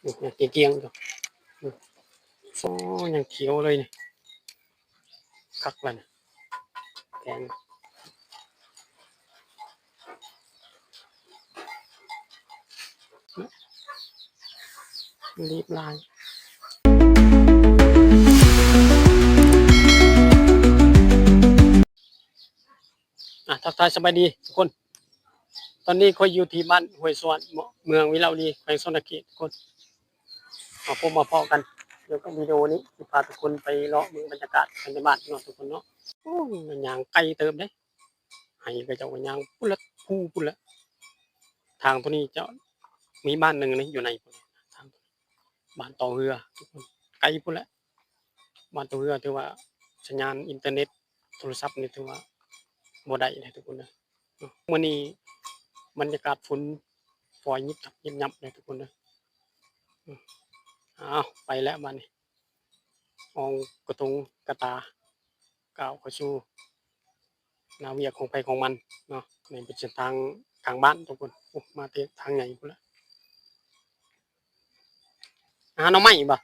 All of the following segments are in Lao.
ນີ້ ຍັງກ້ຽງໆຢູ່. ໂອ້ ຍັງຂຽວເລີຍນີ້. ຄັກລະນະ ແກງ ລີບຫຼາຍ. ອ່າ ທັກທາຍສະບາຍດີທຸກຄົນ. ຕອນນີ້ຂ້ອຍຢູ່ທີ່ບ້ານຫ້ວຍສວນ ເມືອງວິລະວະດີ ແຂວງສະຫວັນນະເຂດທຸກຄົນ. ມາພົບມາພໍ້ກັນກ່ຽວກັບວິດີໂອນີ້ ຊິພາທຸກຄົນໄປເລາະເບິ່ງບັນຍາກາດພາຍໃນບ້ານເນາະທຸກຄົນເນາະ. ໂອ້ຍ ຍ່າງໄກເຕີບເດ້ ໄຮ່ເຂົາເຈົ້າກໍຍ່າງພຸ້ນລະ ພູພຸ້ນລະ. ທາງໂຕນີ້ຈະມີບ້ານໜຶ່ງນີ້ຢູ່ໃນພຸ້ນ ທາງ ບ້ານຕໍ່ເຮືອທຸກຄົນ ໄກພຸ້ນລະ. ບ້ານຕົວເຮືອຖືວ່າສັນຍານອິນເຕີເນັດ ໂທລະສັບນີ້ຖືວ່າບໍ່ໄດ້ເດ້ທຸກຄົນເດີ. ມື້ນີ້ບັນຍາກາດຝົນຝອຍຍິບຍັບໆເດ້ທຸກຄົນເດີ. ອ້າວ ໄປແລ້ວບາດນີ້ ອອງກະຕົງກະຕາ ກ້າວເຂົ້າສູ່ໜ້າວຽກຂອງໃຜຂອງມັນເນາະ. ນີ້ເປັນເສັ້ນທາງກາງບ້ານທຸກຄົນ. ໂອ້ ມາແຕ່ທາງໃຫຍ່ພຸ້ນລະ. ຫາໜໍ່ໄມ້ບໍ່?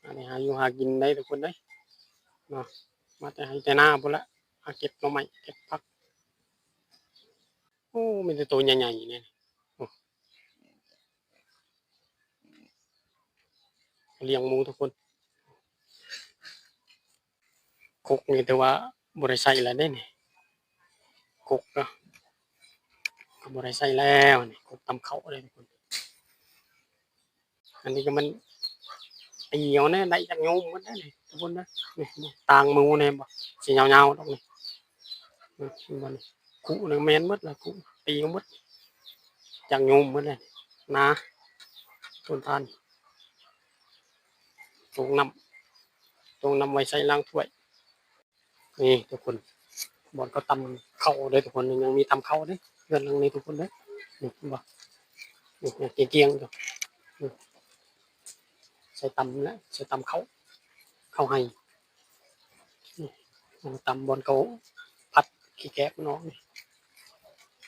ອັນນີ້ຫາຢູ່ຫາກິນໄດ້ທຸກຄົນເອີຍເນາະ. ມາແຕ່ໄຮ່ແຕ່ນາພຸ້ນລະ ຫາເກັບໜໍ່ໄມ້ເກັບຜັກ. ໂອ້ ມີແຕ່ໂຕໃຫຍ່ໆນີ້. ໂອ້ ລ້ຽງໝູທຸກຄົນ. ຄົກນີ້ຖືວ່າບໍ່ໄດ້ໃຊ້ແລ້ວເດ້ນີ້ ຄົກເນາະ ກໍບໍ່ໄດ້ໃຊ້ແລ້ວນີ້. ຄົກຕຳເຂົ້າເດ້ທຸກຄົນ. ອັນນີ້ກໍມັນຕີເອົາແນ່ ໄດ້ຈັກໂຍມໝົດແລ້ວນີ້ທຸກຄົນເດີ. ນີ້ ຕາງໝູແນ່ບໍ່ ຊິຍາວໆດອກນີ້. ນີ້ ເຫັນບໍ່ນີ້ ຄຸນີ້ແມ່ນໝົດລະ ຄຸ ຕີເອົາໝົດ ຈັກໂຍມໝົດແລ້ວ. ນາ ຕົ້ນຕານ ຕົງນ້ຳ ຕົງນ້ຳໄວ້ໃສ່ລ້າງຖ້ວຍ. ນີ້ທຸກຄົນ ບ່ອນເຂົາຕຳເຂົ້າເດ້ທຸກຄົນ. ຍັງມີຕຳເຂົ້າເດ້ ເຮືອນຫຼັງນີ້ທຸກຄົນເດ້. ນີ້ເຫັນບໍ່ ນີ້ ກ້ຽງໆຢູ່. ນີ້ ໃສ່ຕຳແຫຼະ ໃສ່ຕຳເຂົ້າ ເຂົ້າໄຮ່. ນີ້ ຕຳບ່ອນເຂົາຜັດຂີ້ແກບມັນອອກນີ້.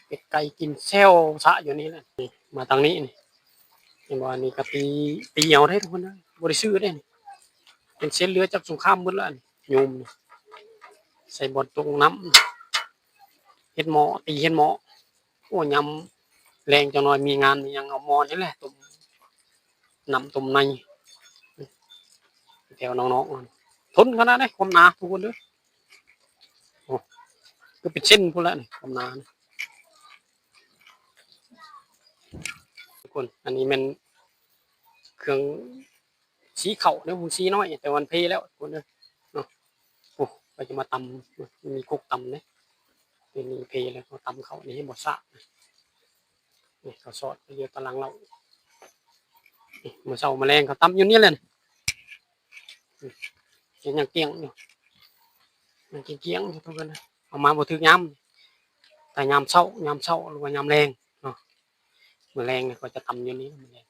ເປັດໄກ່ກິນແຊວຊະຢູ່ນີ້ແຫຼະ. ນີ້ ມາທາງນີ້ນີ້ ເຫັນບໍ່ ອັນນີ້ກໍຕີ ຕີເອົາເດ້ທຸກຄົນເດີ ບໍ່ໄດ້ຊື້ເດ້ນີ້. ເປັນເສດເຫຼືອຈາກສົງຄາມໝົດລະ ອັນນີ້ ໂຍມນີ້ ໃສ່ບ່ອນຕົງນ້ຳ ເຮັດໝໍ້ ຕີເຮັດໝໍ້. ໂອ້ ຍາມແລງຈັກໜ້ອຍມີງານມີຫຍັງ ເອົາໝໍ້ນີ້ແຫຼະຕົ້ມນ້ຳຕົ້ມໃນ ແຖວນອກໆ. ທົນຂະໜາດໃດຄວາມໜາທຸກຄົນເດີ. ໂອ້ ຄືເປັນເສັ້ນພຸ້ນລະນີ້ ຄວາມໜານີ້. ທຸກຄົນ ອັນນີ້ແມ່ນເຄື່ອງ ສີເຂົ້າເດ້ ຫຸງສີນ້ອຍ ແຕ່ວ່າມັນເພແລ້ວທຸກຄົນເອີຍເນາະ. ໂອ້ ຂ້ອຍຈະມາຕຳ ມີຄົກຕຳເດ້. ຕົວນີ້ເພແລ້ວ ເຂົາຕຳເຂົ້ານີ້ ເຫັນບໍ່ ຊາກ ນີ້ ເຂົາຊອດໄປຢູ່ຕາຫຼັງເຫຼົ້າ. ນີ້ ມື້ເຊົ້າມາແລງເຂົາຕຳຢູ່ນີ້ແຫຼະ. ນີ້ ເຫັນຍັງກ້ຽງຢູ່ ຍັງກ້ຽງໆຢູ່ທຸກຄົນເອີຍ. ເອົາມາບໍ່ຖືກຍາມ ແຕ່ຍາມເຊົ້າ ຍາມເຊົ້າ ຫຼືວ່າຍາມແລງເນາະ. ມື້ແລງນີ້ຂ້ອຍຈະຕຳຢູ່ນີ້ ມື້ແລງ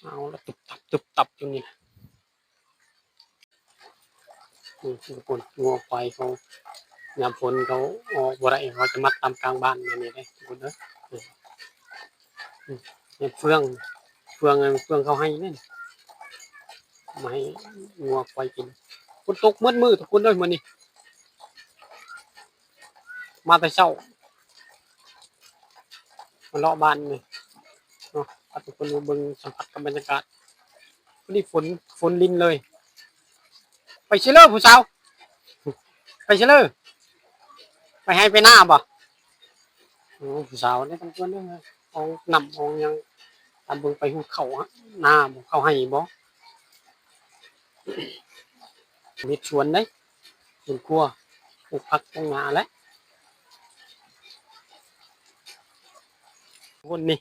ເອົາລະຕຸບຕັບ ຕຸບຕັບຢູ່ນີ້. ນີ້ທຸກຄົນ ງົວຄວາຍເຂົາ ຍາມຝົນເຂົາອອກບໍ່ໄດ້ ເຂົາຈະມັດຕາມກາງບ້ານແບບນີ້ເດ້ທຸກຄົນເດີ. ນີ້ ນີ້ເຟືອງ ເຟືອງ ເຟືອງເຂົ້າໄຮ່ນີ້ ມາໃຫ້ງົວຄວາຍກິນ. ຝົນຕົກໝົດມື້ທຸກຄົນເອີຍ ມື້ນີ້ ມາແຕ່ເຊົ້າ ມາເລາະບ້ານນີ້ເນາະ ພາທຸກຄົນມາເບິ່ງ ສຳຜັດກັບບັນຍາກາດ. ພໍດີຝົນ ຝົນລິນເລີຍ. ໄປໃສເລີຜູ້ສາວ? ໄປໃສເລີ? ໄປໄຮ່ໄປນາບໍ່? ໂອ້ ຜູ້ສາວເດ້ ທັງຄົນເດ້ ເອົານ້ຳເອົາຫຍັງ ຕາມເບິ່ງໄປຫູດເຂົ້ານາບໍ່ ເຂົ້າໄຮ່ບໍ່. ເຮັດສວນເດ້ ສວນຄົວ ປູກຜັກປູກຫຍ້າແຫຼະ. ຄົນນີ້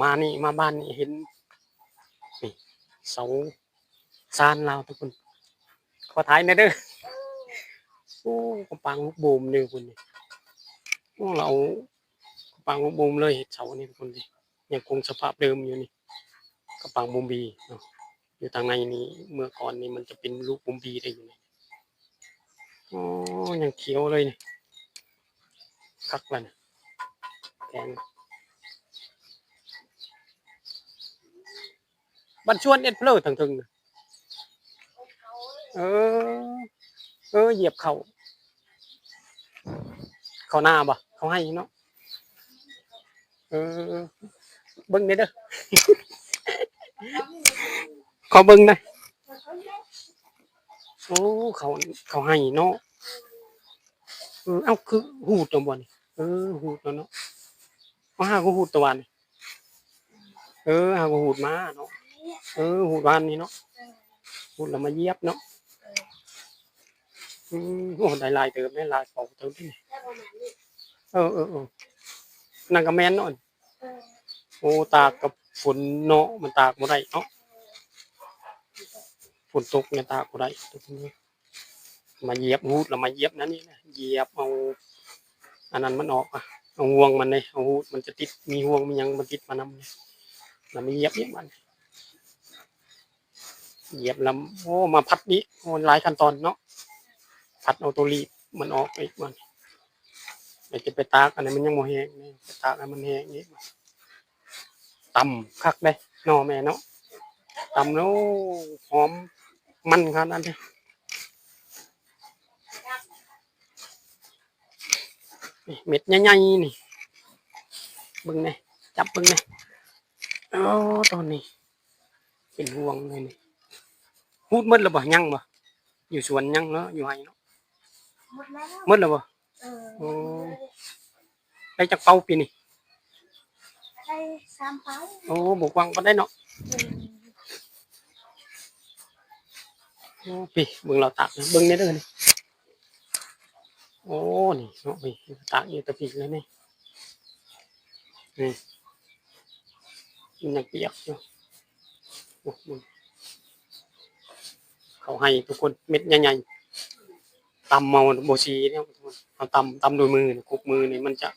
ມານີ້ ມາບ້ານນີ້ເຫັນ ນີ້ ເສົາຊານລາວທຸກຄົນ. ຂໍຖ່າຍແດ່ເດີ. ໂອ້ ກະປາງລູກໂບມເດີຄົນນີ້. ໂອ້ ລາວເອົາກະປາງລູກໂບມເລີຍ ເຮັດເສົານີ້ທຸກຄົນເດ. ຍັງຄົງສະພາບເດີມຢູ່ນີ້ ກະປາງບູມບີເນາະ. ຢູ່ທາງໃນນີ້ ເມື່ອກ່ອນນີ້ມັນຈະເປັນລູກບູມບີໄດ້ຢູ່ນີ້. ໂອ້ ຍັງຂຽວເລີຍນີ້. ຄັກລະນະ ແກງ ບ້ານສວນເອັດເພີ້ທາງເທິງນະ. ເອີ ເອີ ຢຽບເຂົ້າ ເຂົ້ານາບໍ່? ເຂົ້າໄຮ່ເນາະ. ເອີ ເບິ່ງແດ່ເດີ ຂໍເບິ່ງແດ່. ໂອ້ ເຂົ້າ ເຂົ້າໄຮ່ເນາະ. ເອີ ເອົ້າ ຄືຫູດແລ້ວບໍ່ນີ້? ເອີ ຫູດແລ້ວເນາະ. ເອົາ ຫາກະຫູດຕະວັນ. ເອີ ຫາກະຫູດມາເນາະ. ເອີ ຫູດວານນີ້ເນາະ. ຫູດແລ້ວມາຢຽບເນາະ. ອືມ ໂອ້ ໄດ້ຫຼາຍເຕີບເດ້ ຫຼາຍເປົາເຕີບເດ້. ເອີ ເອີ ເອີ ນັ້ນກະແມ່ນເນາະ. ໂອ້ ຕາກກັບຝົນເນາະ ມັນຕາກບໍ່ໄດ້ເນາະ. ຝົນຕົກນີ້ຕາກບໍ່ໄດ້. ມາຢຽບ ຫູດແລ້ວມາຢຽບນັ້ນນີ້ນະ ຢຽບເອົາອັນນັ້ນມັນອອກ ເອົາງວງມັນເດ້. ເອົາຫູດມັນຈະຕິດ ມີງວງມີຫຍັງມັນຕິດມານຳ ແລ້ວມາຢຽບອີກບາດນີ້. ຢຽບແລ້ວ ໂອ້ ມາພັດອີກ. ໂອ້ ຫຼາຍຂັ້ນຕອນເນາະ. ພັດເອົາໂຕລີບມັນອອກອີກບາດນີ້. ແລ້ວຈະໄປຕາກ ອັນນີ້ມັນຍັງບໍ່ແຫ້ງເດ້ ໄປຕາກໃຫ້ມັນແຫ້ງອີກ. ຕຳຄັກເດ້ເນາະແມ່ເນາະ. ຕຳແລ້ວຫອມມັນຂະໜາດເດ້. ນີ້ເມັດໃຫຍ່ໆນີ້ ເບິ່ງແດ່ ຈັບເບິ່ງແດ່. ໂອ້ ຕອນນີ້ເປັນຫ່ວງເລີຍນີ້. ຫູດໝົດແລ້ວບໍ່? ຍັງບໍ່? ຢູ່ສວນຍັງເນາະ ຢູ່ໄຮ່ເນາະ. ໝົດແລ້ວ ໝົດແລ້ວບໍ່? ເອີ ໂອ້ ໄດ້ຈັກເປົາປີນີ້? ໄດ້ສາມເປົາ. ໂອ້ ບໍ່ກວ້າງປານໃດເນາະ. ເອີ ໂອ້ ພີ້ ເບິ່ງລາວຕາກ ເບິ່ງແດ່ເດີນີ້. ໂອ້ ນີ້ເນາະ ພີ້ ຕາກຢູ່ແຕ່ພີ້ເລີຍນີ້. ນີ້ ມັນຍັງປຽກຢູ່. ໂອ້ ເຂົ້າໄຮ່ທຸກຄົນ ເມັດໃຫຍ່ໆ. ຕຳເອົາບໍ່ສີເນາະ ເຮົາຕຳ ຕຳດ້ວຍມື ກົກມືນີ້ມັນຈະ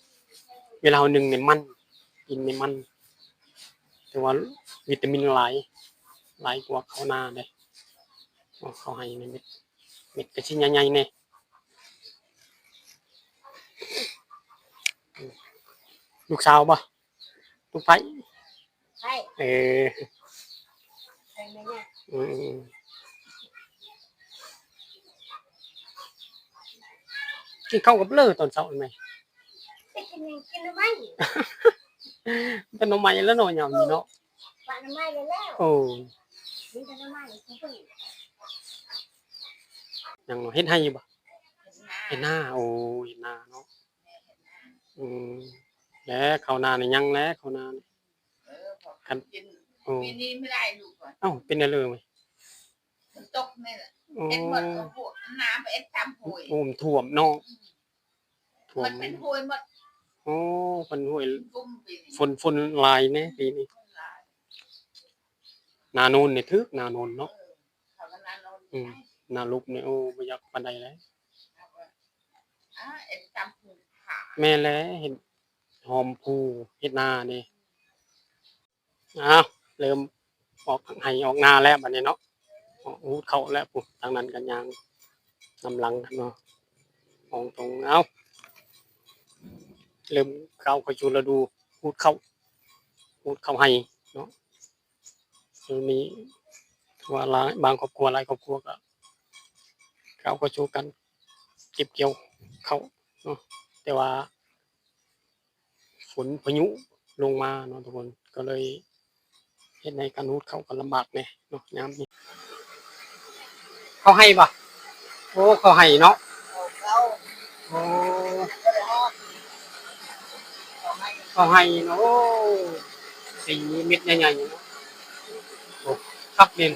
ເວລາເຮົາໜຶ້ງນີ້ມັນ ກິນນີ້ມັນ ແຕ່ວ່າວິຕາມິນຫຼາຍ ຫຼາຍກວ່າເຂົ້ານາເດ້. ເຂົ້າໄຮ່ນີ້ເມັດ ເມັດກະຊິໃຫຍ່ໆແດ່. ລູກສາວບໍ່? ລູກໃຜ? ໃຜ? ເອີ ໃຜແມ່ໃຫຍ່? ອືມ ກິນເຂົ້າກັບເລີຕອນເຊົ້າແມ່? ໄປກິນຫຍັງ? ກິນໜໍ່ໄມ້. ເປັນໜໍ່ໄມ້ແລ້ວເນາະ ຍາມນີ້ເນາະ. ປາໜໍ່ໄມ້ແລ້ວ. ໂອ້ ມີແຕ່ໜໍ່ໄມ້ກິນ. ຫຍັງເນາະ? ເຮັດໄຮ່ຢູ່ບໍ່? ເຮັດນາ. ໂອ້ ເຮັດນາເນາະ. ອືມ ແລະເຂົ້ານານີ້ຍັງແລະ ເຂົ້ານານີ້. ເອີ ຄັນກິນ ໂອ້ ປີນີ້ບໍ່ໄດ້ລູກ. ເອົ້າ ເປັນຫຍັງເລີຍ? ຝົນຕົກນີ້ແຫຼະ. ໂອ້ ເຮັດໝົດ ພວກນ້ຳເຮັດຕາມຫ້ວຍ. ໂອ້ ມັນຖ້ວມເນາະ. ອືມ ຖ້ວມ ມັນເປັນຫ້ວຍໝົດ. ໂອ້ ເປັນຫ້ວຍ. ຝົນ ຝົນຫຼາຍແດ່ປີນີ້. ໜ້າໂນນນີ້ຖືກ ໜ້າໂນນເນາະ. ເອີ ເຂົາກໍໜ້າໂນນ. ອືມ ໜ້າຫຼຸບນີ້ ໂອ້ ບໍ່ຢາກປານໃດແຫຼະ. ແມ່ນແຫຼະ ເຮັດຫອມພູ ເຮັດນານີ້. ອ້າວ ເລີ່ມອອກໄຮ່ອອກນາແລ້ວບັດນີ້ເນາະ. ອອກຫູດເຂົ້າແລ້ວ ພຸ້ນ ທາງນັ້ນກໍຍ່າງນຳຫຼັງກັນເນາະ ອອກຕົງ. ເອົ້າ ເລີ່ມກ້າວເຂົ້າສູ່ລະດູຫູດເຂົ້າ ຫູດເຂົ້າໄຮ່ເນາະ. ຄືມີ ຖືວ່າຫຼາຍ ບາງຄອບຄົວ ຫຼາຍຄອບຄົວກໍກ້າວເຂົ້າສູ່ການເກັບກ່ຽວເຂົ້າເນາະ. ແຕ່ວ່າຝົນພາຍຸລົງມາເນາະທຸກຄົນ ກໍເລີຍເຮັດໃຫ້ການຫູດເຂົ້າກໍລຳບາກແດ່ເນາະ ຍາມນີ້. ເຂົ້າໄຮ່ບໍ່? ໂອ້ ເຂົ້າໄຮ່ເນາະ. ໂອ້ ເຂົ້າໄຮ່ເນາະ. ໂອ້ ສີເມັດໃຫຍ່ໆເນາະ. ໂອ້ ຄັກເດັ່ນ.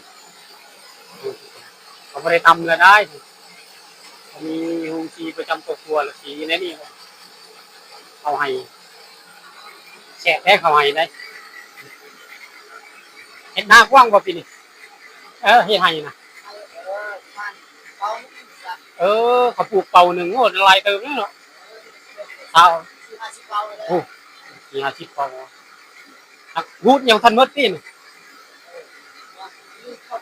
ເຂົາບໍ່ໄດ້ຕຳລະໄດ້ ເຂົາມີໂຮງສີປະຈຳຄອບຄົວລະສີແນວນີ້. ເຂົ້າໄຮ່ ແຊບແທ້ເຂົ້າໄຮ່ໄດ໋. ເຮັດນາກວ້າງບໍ່ປີນີ້? ເອີ ເຮັດໄຮ່ນະ. ເອີ ເຂົາປູກເປົາໜຶ່ງ ໂອ້ ຫຼາຍເຕີບເນາະ. ຊາວ ໂອ້ ສີ່ຫ້າສິບເປົາ. ຫູດຍັງທັນໝົດຕິນີ້? ເຂົ້າ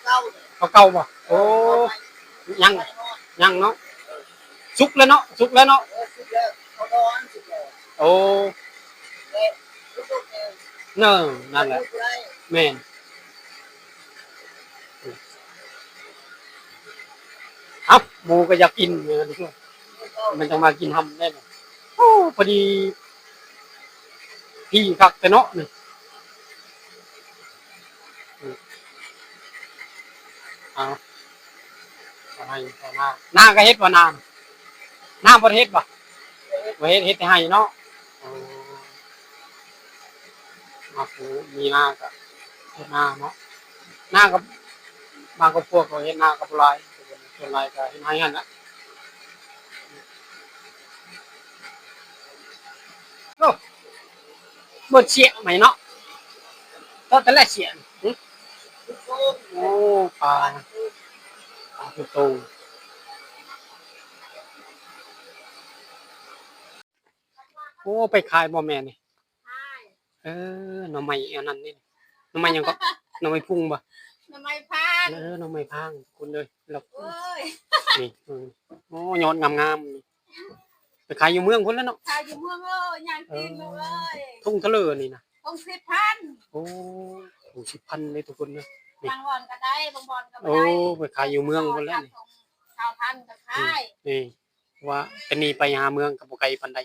ເກົ່າບໍ່? ໂອ້ ຍັງ ຍັງເນາະ. ສຸກແລ້ວເນາະ ສຸກແລ້ວເນາະ. ໂອ້ ເນີ ນັ້ນແຫຼະ ແມ່ນ. ໝູກໍຢາກກິນ ມັນຈັ່ງມາກິນຮຳໄດ້. ໂອ້ ພໍດີ ທີ່ຄັກແທ້ເນາະນີ້. ເອົາ ເອົາໄຮ່ເອົານາ ນາກໍເຮັດບໍ່ນາ? ນາບໍ່ໄດ້ເຮັດບໍ່? ບໍ່ເຮັດ ເຮັດແຕ່ໄຮ່ເນາະ. ໂອ້ ເອົາ ຜູ້ມີນາກໍເຮັດນາເນາະ. ນາກໍບາງຄອບຄົວກໍເຮັດນາກໍບໍ່ຫຼາຍ ສ່ວນຫຼາຍກໍເຮັດໄຮ່ຫັ້ນລະ. ໂອ້ ເບິດເສຍໃໝ່ເນາະ ເທາະແຕ່ລະເສຍ. ຫຶ ໂອ້ ປາ ປາຄືໂຕ. ໂອ້ ໄປຂາຍບໍ່ແມ່ນີ້? ຂາຍ. ເອີ ໜໍ່ໄມ້ອັນນັ້ນນີ້ ໜໍ່ໄມ້ຫຍັງເກາະ? ໜໍ່ໄມ້ພຸງບໍ່? ໜໍ່ໄມ້ພາງ. ເອີ ໜໍ່ໄມ້ພາງ ຄົນເດີ ແລ້ວ ໂອ້ຍ ນີ້ ເອີ ໂອ້ ຍອດງາມໆ ນີ້ ໄປຂາຍຢູ່ເມືອງພຸ້ນແຫຼະເນາະ. ຂາຍຢູ່ເມືອງເອີຍ ຍ່າງຕີນ ເອີ ເອີຍ. ຖົງເທົ່າໃດນີ້ນະ? ຖົງສິບພັນ. ໂອ້ ຖົງສິບພັນເດ້ທຸກຄົນເດີ. ນີ້ ບາງບ່ອນກໍໄດ້ ບາງບ່ອນກໍບໍ່ໄດ້. ໂອ້ ໄປຂາຍຢູ່ເມືອງພຸ້ນແຫຼະນີ້. ຊາວພັນກໍຂາຍ ນີ້. ວ່າແຕ່ນີ້ໄປຫາເມືອງກໍບໍ່ໄກປານໃດ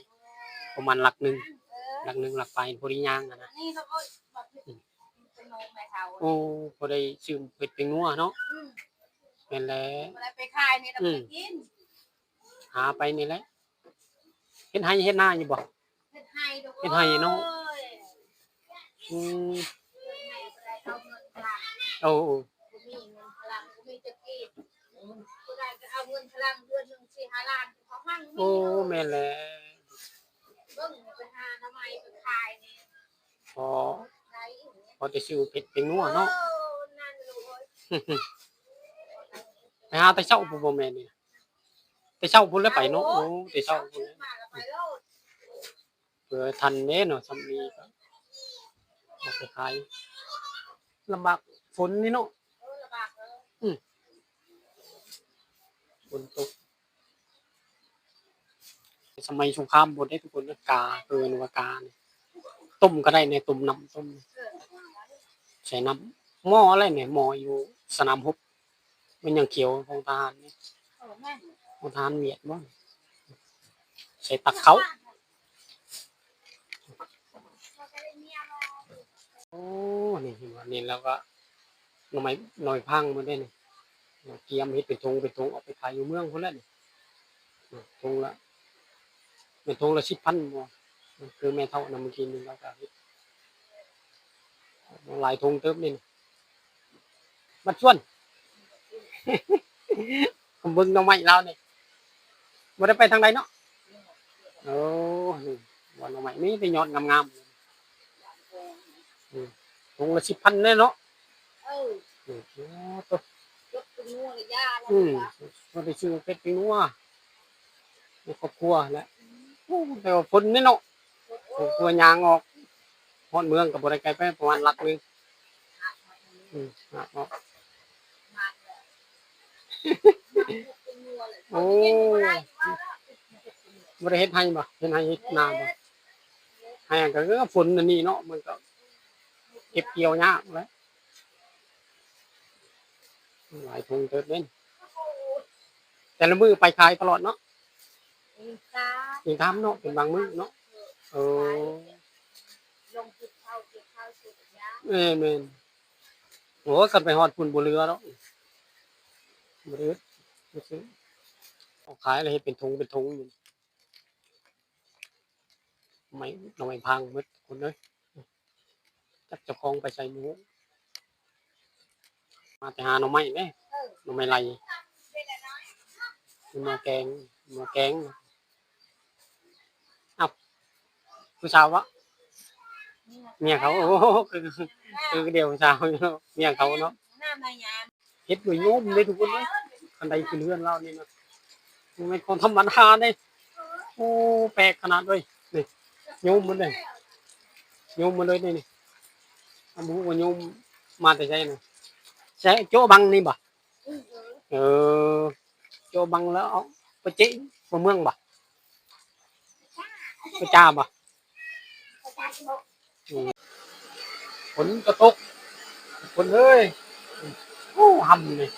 ປະມານຫຼັກໜຶ່ງ ເອີ ຫຼັກໜຶ່ງຫຼັກປາຍ ພໍດີຍ່າງຫັ້ນນະ. ນີ້ລະ ໂອ້ຍ ອືມ ເປັນໂນແມ່ເຖົ້າ. ໂອ້ ພໍໄດ້ຊື້ເຜັດແປ້ງນົວເນາະ. ອືມ ແມ່ນແຫຼະ ບໍ່ໄດ້ໄປຂາຍນີ້ລະ ອືມ ໄປກິນ ຫາໄປນີ້ແຫຼະ. ເຮັດໄຮ່ເຮັດນາຢູ່ບໍ່? ເຮັດໄຮ່ ເຮັດໄຮ່ເນາະ. ໂອ້ຍ ອືມ ເຮັດໄຮ່ບໍ່ໄດ້ເອົາເງິນພະລັງ. ໂອ້ ບໍ່ມີເງິນພະລັງ ບໍ່ມີຈັກກີບ. ຜູ້ໃດກໍເອົາເງິນພະລັງເດືອນໜຶ່ງສີ່ຫ້າລ້ານ ເຂົາຮັ່ງມີ. ໂອ້ ແມ່ນແຫຼະ ເບິ່ງໄປຫາໜໍ່ໄມ້ໄປຂາຍນີ້ ພໍ ໄດ້ຢູ່ ພໍໄດ້ຊື້ເຜັດແປ້ງນົວເນາະ. ໂອ້ ນັ້ນລູກເອີຍ ໄປຫາແຕ່ເຊົ້າພຸ້ນບໍ່ແມ່ນີ້? ແຕ່ເຊົ້າພຸ້ນແຫຼະໄປເນາະ. ໂອ້ ແຕ່ເຊົ້າພຸ້ນ ມາແລ້ວໄປໂລດ. ເພື່ອທັນແດ່ເນາະ ຊ່ຳນີ້ກໍເອົາໄປຂາຍ. ລຳບາກຝົນນີ້ເນາະ. ເອີ ລຳບາກເອີຍ. ອືມ ຝົນຕົກ ສະໄໝສົງຄາມພຸ້ນເດ້ທຸກຄົນເດີ. ກາ ເອີ້ນວ່າການີ້ ຕົ້ມກໍໄດ້ເນາະ ຕົ້ມນ້ຳ ຕົ້ມ ເອີ ໃສ່ນ້ຳ. ໝໍ້ອະໄລນີ້? ໝໍ້ຢູ່ສະໜາມຮົບ. ແມ່ນຫຍັງຂຽວຂອງທະຫານນີ້? ເອີ ແມ່ນ ຂອງທະຫານຫວຽດບໍ່? ໃສ່ຕັກເຂົ້າ. ໂອ້ ນີ້ເຫັນບໍ່ ນີ້ລາວກໍໜໍ່ໄມ້ ໜໍ່ໄມ້ພາງໝົດເດ້ນີ້. ກຽມເຮັດເປັນຖົງເປັນຖົງ ເອົາໄປຂາຍຢູ່ເມືອງພຸ້ນແຫຼະນີ້. ຖົງລະ ແມ່ນຖົງລະສິບພັນບໍ່? ຄືແມ່ເຖົ້ານຳມື້ກີ້ນີ້ລາວກໍເຮັດ ຫຼາຍຖົງເຕີບນີ້. ບັດຊວນ ເບິ່ງໜໍ່ໄມ້ລາວນີ້ ບໍ່ໄດ້ໄປທາງໃດເນາະ. ໂອ້ ນີ້ ບໍ່ ໜໍ່ໄມ້ມີແຕ່ຍອດງາມໆ. ອືມ ຖົງລະສິບພັນເດ້ເນາະ. ເອີ ໂອ້ໂຕ ເປັດເປັນນົວລະຢ່າລະ ອືມ ວ່າ ບໍ່ໄດ້ຊື້ເປັດເປັນນົວໃນຄອບຄົວແຫຼະ. ອືມ ໂອ້ ແຕ່ວ່າຝົນນີ້ເນາະ. ໂອ້ ເພື່ອຍ່າງອອກຮອດເມືອງກໍບໍ່ໄດ້ໄກປານໃດ ປະມານຫຼັກໜຶ່ງ. ອືມ ຫາກອອກ ໂອ້ ບໍ່ໄດ້ເຮັດໄຮ່ບໍ່? ເຮັດໄຮ່ເຮັດນາບໍ່? ໄຮ່ກໍຄືຝົນອັນນີ້ເນາະ ມັນກໍເກັບກ່ຽວຍາກແຫຼະ. ຫຼາຍຖົງເຕີບເດ້. ແຕ່ລະມື້ໄປຂາຍຕະຫຼອດເນາະ? ອີງຕາມ ອີງຕາມເນາະ ເປັນບາງມື້ເນາະ. ເອີ ລົງກິນເຂົ້າ ກິນເຂົ້າ ຊື້ຢາ. ແມ່ນໆ. ໂອ້ ຄັນໄປຮອດພຸ້ນບໍ່ເຫຼືອດອກ ບໍ່ໄດ້ອຶດ ບໍ່ຊື້. ເອົາຂາຍແລ້ວເຮັດເປັນຖົງເປັນຖົງຢູ່. ໄມ້ ໜໍ່ໄມ້ພາງໝົດຄົນເອີຍ. ຈັກເຈົ້າຂອງໄປໃສບໍ່ຮູ້. ມາແຕ່ຫາໜໍ່ໄມ້ເດ້. ເອີ ໜໍ່ໄມ້ໄລ່ ເປັນໝໍ້ແກງ ໝໍ້ແກງ. ເອົ້າ ຜູ້ສາວເບາະ? ເມຍເຂົາ. ໂອ້ ຄື ຄືດຽວຜູ້ສາວຢູ່ເນາະ ເມຍເຂົາເນາະ. ເຮັດໂດຍໂຍມເດ້ທຸກຄົນເອີຍ. ຄັນໃດຂຶ້ນເຮືອນລາວນີ້ນະ ບໍ່ແມ່ນຂອງທຳມະດາເດ້. ໂອ້ ແປກຂະໜາດເລີຍ. ນີ້ໂຍມໝົດເລີຍ ໂຍມໝົດເລີຍນີ້. ບໍ່ຮູ້ວ່າໂຍມມາແຕ່ໃສນະ. ໃສ ໂຈະບັງນີ້ບໍ່? ເອີ ໂຈະບັງແລ້ວເອົາໄປເຈາະ ບໍ່ເມືອງບໍ່? ໄປຈ້າບໍ່? ອືມ ຝົນກໍຕົກ ຄົນເອີຍ. ໂອ້ ຮຳນີ້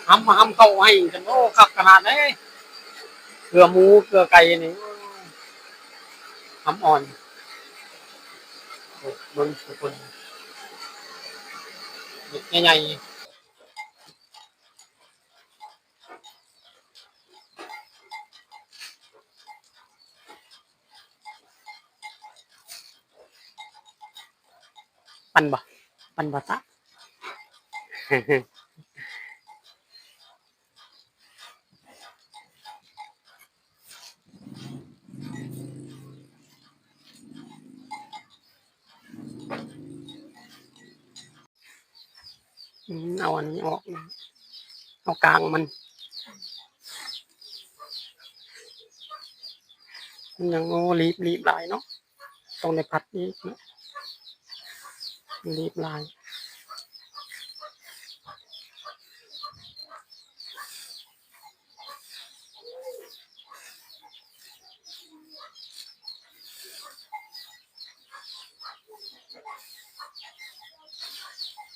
ຫຳ ຫຳເຂົ້າໃຫ້ກັນ ໂອ້ ຄັກຂະໜາດເດ້. ເກືອໝູ ເກືອໄກ່ນີ້ ຫຳອ່ອນ. ໂອ້ ເບິ່ງທຸກຄົນ ເມັດໃຫຍ່ໆ. ປັ່ນບໍ່? ປັ່ນບໍ່ຕະ? ອືມ ເອົາອັນນີ້ອອກ ເອົາກາງມັນ ມັນຍັງ ໂອ້ ລີບ ລີບຫຼາຍເນາະ ຕ້ອງໄດ້ຜັດອີກເນາະ ລີບຫຼາຍ.